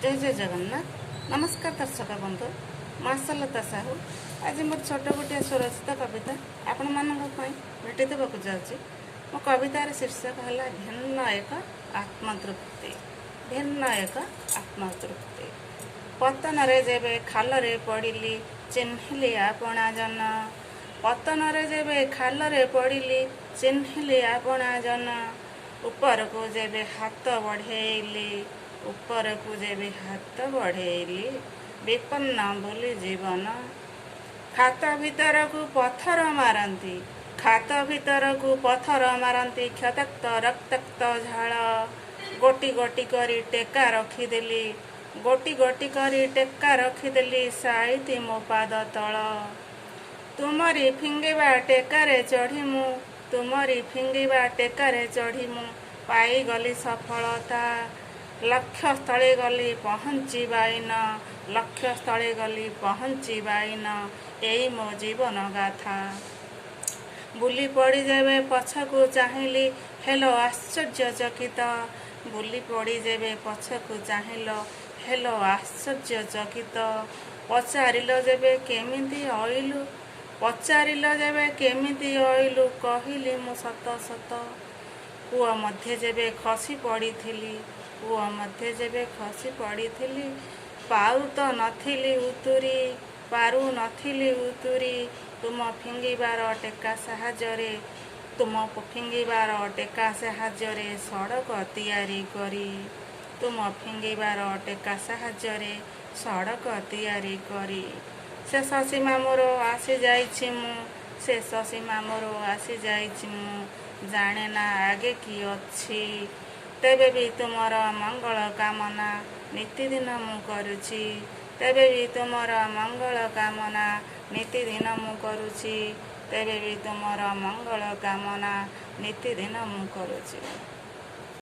ଜୟ ଜୟ ଜଗନ୍ନାଥ। ନମସ୍କାର ଦର୍ଶକ ବନ୍ଧୁ, ମୁଁ ଆଶାଲତା ସାହୁ। ଆଜି ମୋର ଛୋଟ ଗୋଟିଏ ସ୍ୱରଚିତ କବିତା ଆପଣମାନଙ୍କ ପାଇଁ ଭେଟି ଦେବାକୁ ଯାଉଛି। ମୋ କବିତାର ଶୀର୍ଷକ ହେଲା ଭିନ୍ନ ଏକ ଆତ୍ମତୃପ୍ତି। ଭିନ୍ନ ଏକ ଆତ୍ମତୃପ୍ତି। ପତନରେ ଯେବେ ଖାଲରେ ପଡ଼ିଲି, ଚିହ୍ନିଲି ଆପଣା ଜନ। ପତନରେ ଯେବେ ଖାଲରେ ପଡ଼ିଲି, ଚିହ୍ନିଲି ଆପଣା ଜନ। ଉପରକୁ ଯେବେ ହାତ ବଢ଼େଇଲି, ଉପରକୁ ଯେବେ ହାତ ବଢ଼େଇଲି, ବିପନ୍ନ ବୋଲି ଜୀବନ। ଖାତ ଭିତରକୁ ପଥର ମାରନ୍ତି, ଖାତ ଭିତରକୁ ପଥର ମାରନ୍ତି, କ୍ଷତାକ୍ତ ରକ୍ତାକ୍ତ ଝାଳ। ଗୋଟି ଗୋଟି କରି ଟେକା ରଖିଦେଲି, ଗୋଟି ଗୋଟି କରି ଟେକା ରଖିଦେଲି ସାଇତି ମୋ ପାଦ ତଳ। ତୁମରି ଫିଙ୍ଗିବା ଟେକାରେ ଚଢ଼ି ମୁଁ, ତୁମରି ଫିଙ୍ଗିବା ଟେକାରେ ଚଢ଼ି ମୁଁ ପାଇଗଲି ସଫଳତା। ଲକ୍ଷ୍ୟସ୍ଥଳେ ଗଲି ପହଞ୍ଚିବାଇନ, ଲକ୍ଷ୍ୟସ୍ଥଳେ ଗଲି ପହଞ୍ଚିବାଇନ, ଏଇ ମୋ ଜୀବନ ଗାଥା। ବୁଲି ପଡ଼ି ଯେବେ ପଛକୁ ଚାହିଁଲି, ହେଲ ଆଶ୍ଚର୍ଯ୍ୟଚକିତ। ବୁଲି ପଡ଼ି ଯେବେ ପଛକୁ ଚାହିଁଲ, ହେଲ ଆଶ୍ଚର୍ଯ୍ୟଚକିତ। ପଚାରିଲ ଯେବେ କେମିତି ଅଇଲୁ, ପଚାରିଲ ଯେବେ କେମିତି ଅଇଲୁ, କହିଲି ମୁଁ ସତ ସତ। କୂଅ ମଧ୍ୟେ ଯେବେ ଖସି ପଡ଼ିଥିଲି, କୂଅ ମଧ୍ୟେ ଯେବେ ଖସି ପଡ଼ିଥିଲି, ପାରୁ ତ ନଥିଲି ଉତୁରି, ପାରୁ ନଥିଲି ଉତୁରି, ତୁମ ଫିଙ୍ଗିବାର ଟେକା ସାହାଯ୍ୟରେ, ତୁମ ଫିଙ୍ଗିବାର ଟେକା ସାହାଯ୍ୟରେ ସଡ଼କ ତିଆରି କରି, ତୁମ ଫିଙ୍ଗିବାର ଟେକା ସାହାଯ୍ୟରେ ସଡ଼କ ତିଆରି କରି। ଶେଷ ସୀମା ମୋର ଆସିଯାଇଛି ମୁଁ, ଶେଷ ସୀମା ମୋର ଆସିଯାଇଛି ମୁଁ, ଜାଣେ ନା ଆଗେ କି ଅଛି। ତେବେ ବି ତୁମର ମଙ୍ଗଳ କାମନା ନିତିଦିନ ମୁଁ କରୁଛି। ତେବେ ବି ତୁମର ମଙ୍ଗଳ କାମନା ନିତିଦିନ ମୁଁ କରୁଛି। ତେବେ ବି ତୁମର ମଙ୍ଗଳ କାମନା ନିତିଦିନ ମୁଁ କରୁଛି।